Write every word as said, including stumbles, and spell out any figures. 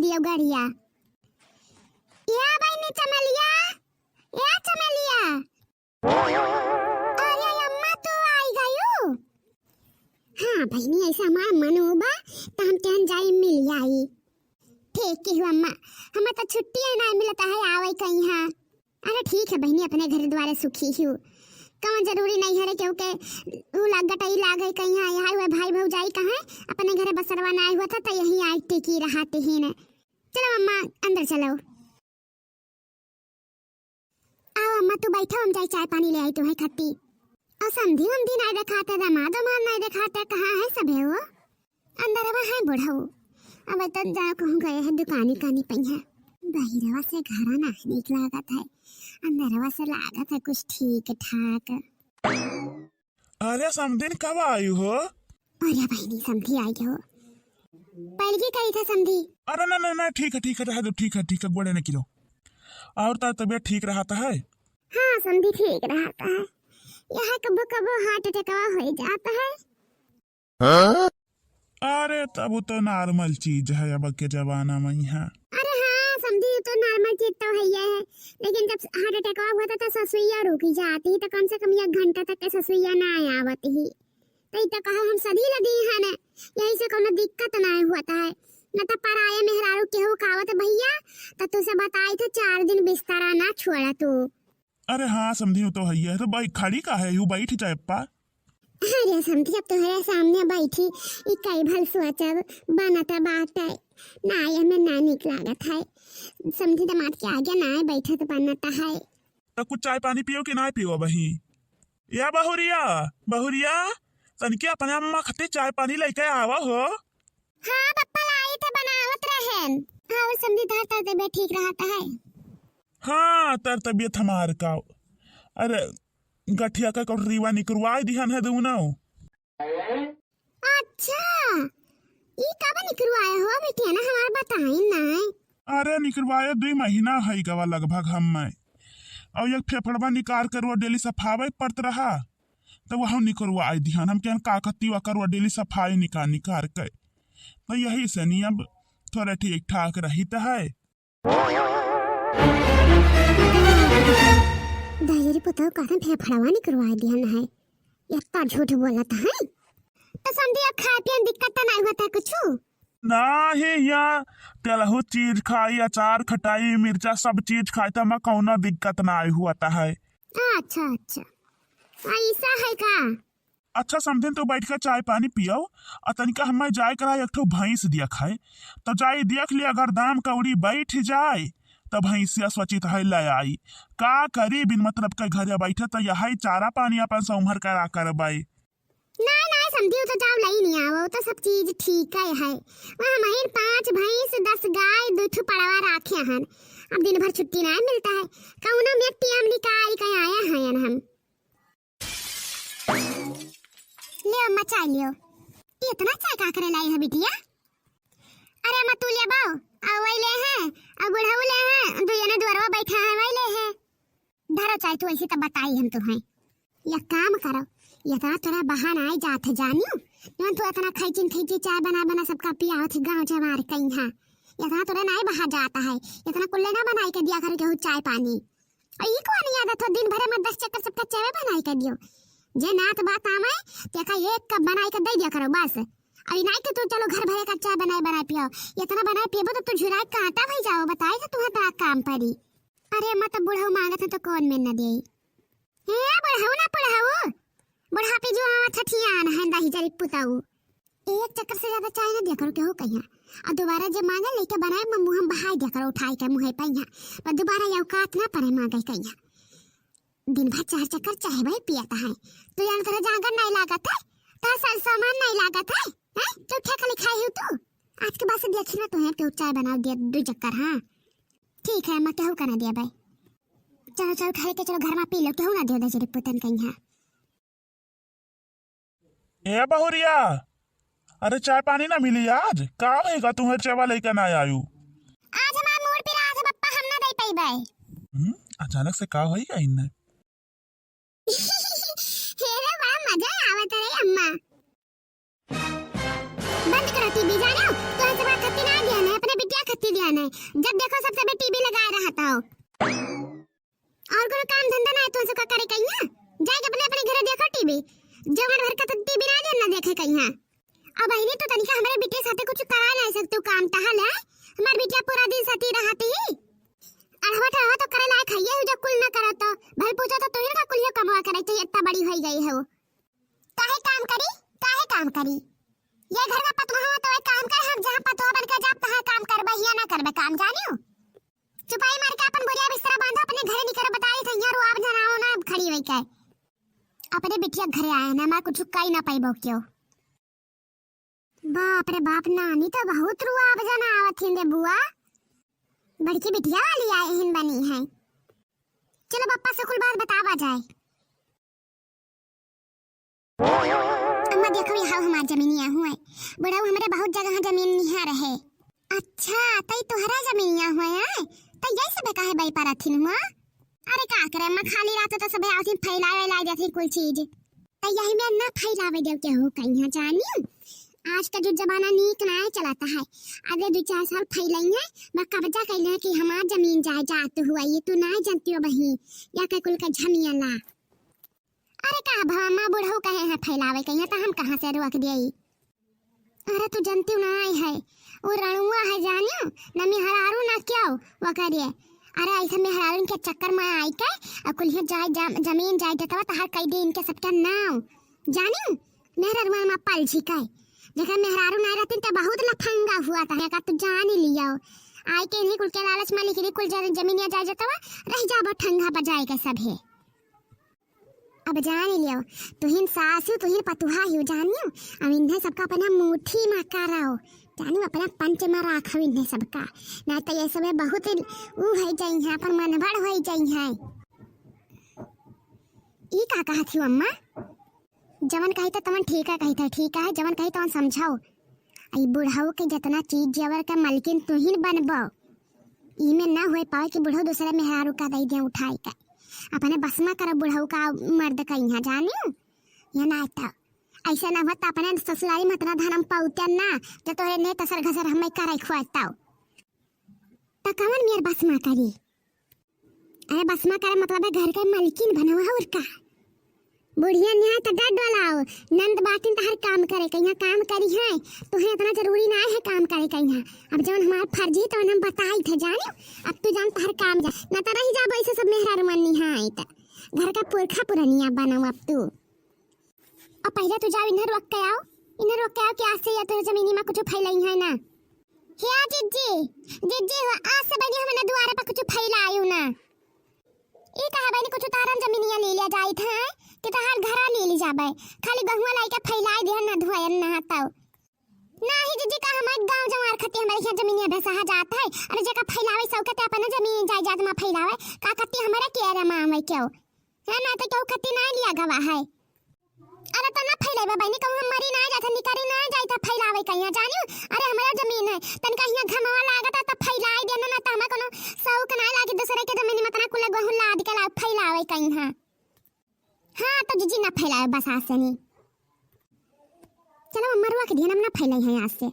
यो गड़िया। या बहिनी चमेलिया, या चमेलिया। अरे अम्मा, तू आई गयू? हाँ बहिनी, ऐसा हमार मन बा, त हम कहन जाई मिल आई। ठीक की हो अम्मा, हमें तो छुट्टी ही ना मिलता है आवे कहीं। हाँ, अरे ठीक है बहिनी, अपने घर द्वारे सुखी हो। कौन जरूरी नहीं है रे, क्योंकि ऊ लाग गटई लाग है कहीं। हाँ, यहाँ हुए भाई भौजाई कहाँ, अपने घर बसरवा ना हुआ था, तो यहीं आई टिकी रहते हैं न। चलो अम्मा, अंदर चलो। आओ अम्मा, तू बैठो, हम जाई चाय पानी ले आई तुम्हें खत्ती। और समधी वमधी नाई देखाते, दामाद उमाद नाई देखाते, कहाँ है सबे वो? अंदरवा है बुढ़ऊ, अब तो जाओ कहूँ गए हैं दुकानी कानी पइहा। बहिरवा से घरा ना नीक लागत है, अंदरवा से लागत है कुछ ठीक ठाक। अरे समधिन, कब आई हो? अरे बहिनी, समधी आई हो। पहले की कही था समधी? अरे ना ना ना, ठीक है ठीक है, रह दो, ठीक है ठीक है, गोड़े न किलो। और तार तबीयत ठीक रहता है? हाँ समधी, ठीक रहता है। यह कबो कबो हार्ट अटैकवा हो जाता है। हाँ? अरे तब वो तो नॉर्मल चीज है अब के जमाना में यहाँ। अरे हाँ समधी, वो तो नॉर्मल चीज तो है ही है, लेकिन जब हार्ट अटैकवा हुआ था तो ससुइया रुक जाती, तो कम से कम एक घंटा तक के ससुइया ना आवत ही। तो ई तो कहो हम सधी लदी है न, यही से कोनो दिक्कत ना होता है। न तो पराया मेहरारू केहू कावत भैया, तो तुसे बताई थे चार दिन बिस्तरा ना छोड़ा तू। अरे हाँ समधी, वो तो है ही है, तो भाई खड़ी का है, यू बैठ जाए पा। अरे समधी, अब तोहरे सामने बैठी, ई कई भल सोचब, बनत बाटे। ना, ये में ना नीक लागत है। समधी दामाद के आगे ना बैठत बनत है। तो कुछ चाय पानी पियो कि ना पियो बही? या बहुरिया, बहुरिया, तनिके अपने अम्मा खातिर चाय पानी लेके आवा हो। हाँ पप्पा, लाई थे, बनावत रहन। हाँ, और समधी, तार तार तबीयत ठीक रहता है? हाँ, तार तबीयत हमार का। अरे, गठिया का कटरीवा निकरवाई दिहन है दोनों। अच्छा, ई कब निकरवाए हो बिटिया, ना हमार बताई ना। अरे निकरवाए दुई महीना है गवा लगभग हम मैं। और एक फेफड़वा निकार कर वो डेली सफावे पड़त रहा, तो वह निकरवाए दिहन। हम कहन का कत्ती वा कर वो डेली सफाई निकार निकार के, तो यही से नहीं अब थोड़ा ठीक ठाक रहित है। दहिजरी पुतौ कहतन फेफड़वा निकरवाए दिहन है। इतना झूठ बोलत है। तो समधी अब खाए पिए में दिक्कत तो नहीं होता कुछ? ना ही यहाँ तेलहू चीज खाई, अचार खटाई, मिर्चा सब चीज खाई, तो हमें कौनो दिक्कत नहीं होता है। अच्छा, अच्छा। ऐसा है का? अच्छा समधिन, तू बैठ के चाय पानी पियो, आ तनिका हमें जाए करा एक ठो भैंस दिया खाए। तो जाई देख ली, अगर दाम कौड़ी बैठ जाए, तो भैंसिया सोचित है ले आई। का करी, बिन मतलब के घरे बैठे, तो यही चारा पानी अपन सौम्हर करा करबाई। नाई, नाई समधी, वो तो जाओ लई नहीं आओ, वो तो सब चीज ठीक है, है। वहाँ हमारे पाँच भैंस, दस गाय, दो ठो पड़वा राखे हन। अब दिन भर छुट्टी नाई मिलता है, कौनो में टीएम निकाल के आया है हम। लियो अम्मा, चाय लियो। इतना चाय का करे लाई है बिटिया? अरे अम्मा, तू ले बाओ, आ वही ले है, आ बुढ़ऊ ले है, दुइयने दुआरवा बैठा है, वही ले है। धरो चाय, तू ऐसी तब बताई हम तुम्हें। या काम करो, इतना तोरा बहाना आई जात है जानियो, जौन तू इतना खैचिन खैची चाय बना बना सबका पियावत है गाँव जवार कहीं। हाँ, इतना तोरा नाई बहा जाता है, इतना कुल्ले ना बनाई के दिया करे केहू चाय पानी। और ई कौन आदत हो, दिन भरे में दस चक्कर सबका चाय बनाई के दियो। जे नात बात आवे, तेका एक कप बनाई के दे दिया करो बस। और ई नाई के तू चलो घर भरे का चाय बनाए बनाए पियो, इतना बनाए पियबो तो तू झुराए कांटा भई जाओ, बताई तो तुम्हें बड़ा काम पड़ी। अरे अम्मा, तब बुढ़ऊ मांगत है तो कौन में न देई? हे बुढ़ऊ ना बुढ़ऊ, बुढ़ापे जो आवा ठठियान है दहिजरी पुतऊ। एक चक्कर से ज्यादा चाय ना दिया करो केहू कहिया। और दोबारा जब मांगे लेके बनाए में मुँह में बहाई दिया करो उठाई के मुँह पे यहाँ। पर दोबारा ये औकात ना पड़े मांगे कहिया। दिन भर चार चक्कर चाय भाई पियता है। तू जान तोरा जांगर नहीं लागत है, तोरा सर सामान नहीं लागत है, हैं? क्यों ठेका लिखाई हो तू? आज के बाद से देखी ना तुम्हें क्यों चाय बनाओ दिया दो चक्कर, हाँ? ठीक है, मैं केहू का ना दिया भाई। चलो, चलो, खाए के चलो, घर में पी लो, केहू ना दियो दहिजरी पुतन कहीं है। ए बहुरिया, अरे चाय पानी ना मिली आज? का होएगा तुम्हें चाय लेके ना आयु? आज हमार मूड पिरात है पप्पा, हम ना दे पइबे। हम्म, अचानक से का होइगा इन्ने? हे रे, बड़ा मजा आवत रे अम्मा। बंद करो टीवी, जाने हो? तो ऐसे बात खत्ती ना दिया, मैं अपने बिटिया खत्ती दिया। जब देखो सब सबे टीवी लगाए रहत हो। और कोनो काम धंधा ना है तो सबका करे कहिया? जाके अपने, अपने घरे देखो टीवी। जवन घर का तो टीवी ना दे, ना देखे कहिया। अब बहिनी तो तनिका हमरे बिटिया साथे कुछ करा ना सकतू काम टहल है। हमार बिटिया पूरा दिन सती रहती ही। अढ़वा टढ़वा तो करे लायक है, ये जो कुल ना करो तो। भल पूछो तो तुहिन का कुलियो कमवा करे चाहिए, इतना बड़ी होई गई है वो। काहे काम करी? काहे काम करी? ये घर का पतोह हो तो एक काम कर, हम जहाँ पतोह बन के जाब तहाँ काम करबे, हिया ना करबे काम, जानियो? चुपाई मार के अपन बोरिया बिस्तरा बांधो, अपने घरे निकरो, बताई थे, यहाँ रुआब जनाओ ना, अब खड़ी होई के। अपने बिटिया घरे आए ना, मैं कुछ कही ना पाइबो क्यों? बाप रे बाप, नानी तो बहुत रुआब जनावत हिन रे बुआ। बड़की बिटिया वाली आए हिन बनी है। चलो पप्पा से कुल बात बतावा जाए। अम्मा देखो, यहाँ हमार जमीनिया हुए। बुढ़ऊ हमरे बहुत जगह जमीन निहा रहे। अच्छा, तई तोहरा जमीनिया हुए है? तई यही सब काहे बई पर अथिन हुआ? अरे का करे अम्मा, खाली रहत तो सबे आथिन फैलाए वैलाए देथिन कुल चीज। तई यही में ना फैलावे देव के हो कहीं जानी। आज का जो जमाना नीक ना चलता है। अरे दो चार साल फैलाई है, मैं कब्जा कैले है कि हमार जमीन जायदाद हुआ, ये तू ना जानती हो बही, या के कुल का झमियाला। अरे का भवा माँ बुढ़ऊ कहे हैं फैलावे के, यहाँ तो हम कहाँ से रोक दिए? अरे तू जानती ना आई है, वो रणुआ है जानियो, न मेहरारू ना क्यों, वो करिए। अरे ऐसे मेहरारू के चक्कर में आई के, और कुल यहाँ जाए जा, जमीन जाए जतवा तहार कई दे इनके सबके नाम। जानियो, मेहरारू में पल झिकाए। जेकर मेहरारू ना रहती तो बहुत लफंगा हुआ था, का तू जान ही लियो। आई के इन्हीं कुल के लालच में लिख दी कुल जमीन या जाए जतवा, रह जाबो ठंगा बजाए के सभे। अब जान लियो, तुहिन सासू, तुहिन पतुहा हियो, जानियो। अब इन्हें सबका अपना मुट्ठी में कराओ, जानियो, अपना पंच में राखो इन्हें सबका, ना तो ये सब बहुत उ हो जाई है, अपन मनबढ़ हो जाई है। ई का कहत हियो अम्मा? जवन कही तो तमन ठीक है, कही था ठीक है, जवन कही तवन समझाओ। ई बुढ़ऊ के जितना चीज जेवर के मलकिन तुहिन बनबो, ई में ना होए पावे कि बुढ़ऊ दूसरे मेहरारू का दई दे उठाई के। अपने बस में करो बुढ़ऊ का मर्द का यहाँ जानियो, ये ना तो ऐसे ना होता अपने ससुरारी में इतना धनम पाउते ना, तो तोरे ने तसर घसर हमें करे खुआता। तो कवन मेर बस में करी? अरे बस में करे मतलब है घर के मलकिन बनवा और का? बुढ़िया न्याय तो डर डोलाओ, नंद बाटिन तो हर काम करे, कहीं काम करी है, तुहे इतना जरूरी ना है काम करे कहीं। अब जवन हमार फर्जी तो हम बताई थे जानियो, अब तू जान तो हर काम जा, ना तो रह जाबो ऐसे सब मेहरारू मन निहाई तो घर का पुरखा पुरनिया बनाओ अब तू। अब पहले तू जाओ इन्हें रोक के आओ, इन्हें रोक के आओ कि आज से या तो जमीनी में कुछ फैलाई है ना। हे आ जिज्जी, जिज्जी हो, आज से बनी हमने दुआरे पर कुछ फैलायू ना। ई कहा बनी कुछ तारन जमीनिया ले लिया जाइत है कि तहार घरा ले ली जाबे, खाली गहुआ लाई के फैलाई दिहन ना धोयन ना तौ। नाही जिज्जी का हमार गाँव जवार खती हमारे यहाँ जमीनिया बेसहा जात है, अरे जेका फैलावे सौ कते अपने जमीन जायदाद में फैलावे, का कती हमारे के रे माँ में क्यों? है ना तो क्यों खती ना लिया गवा है। अरे तो ना फैलावे बहनी, कहूँ हम मरी ना जात, निकरी ना जात, फैलावे कहिया जानियो। अरे हमारा जमीन है, तनका हियाँ घमवा लागत है तो फैलाए देना, ना तो हमें कोनो शौक ना लागे दूसरे के जमीन में तना कुल गहूँ लाद के ला फैलावे कहिया। हाँ तो जिज्जी ना फैलावे बस आज से नहीं। चलो मरुआ के दिन हम ना फैलाई है आज से।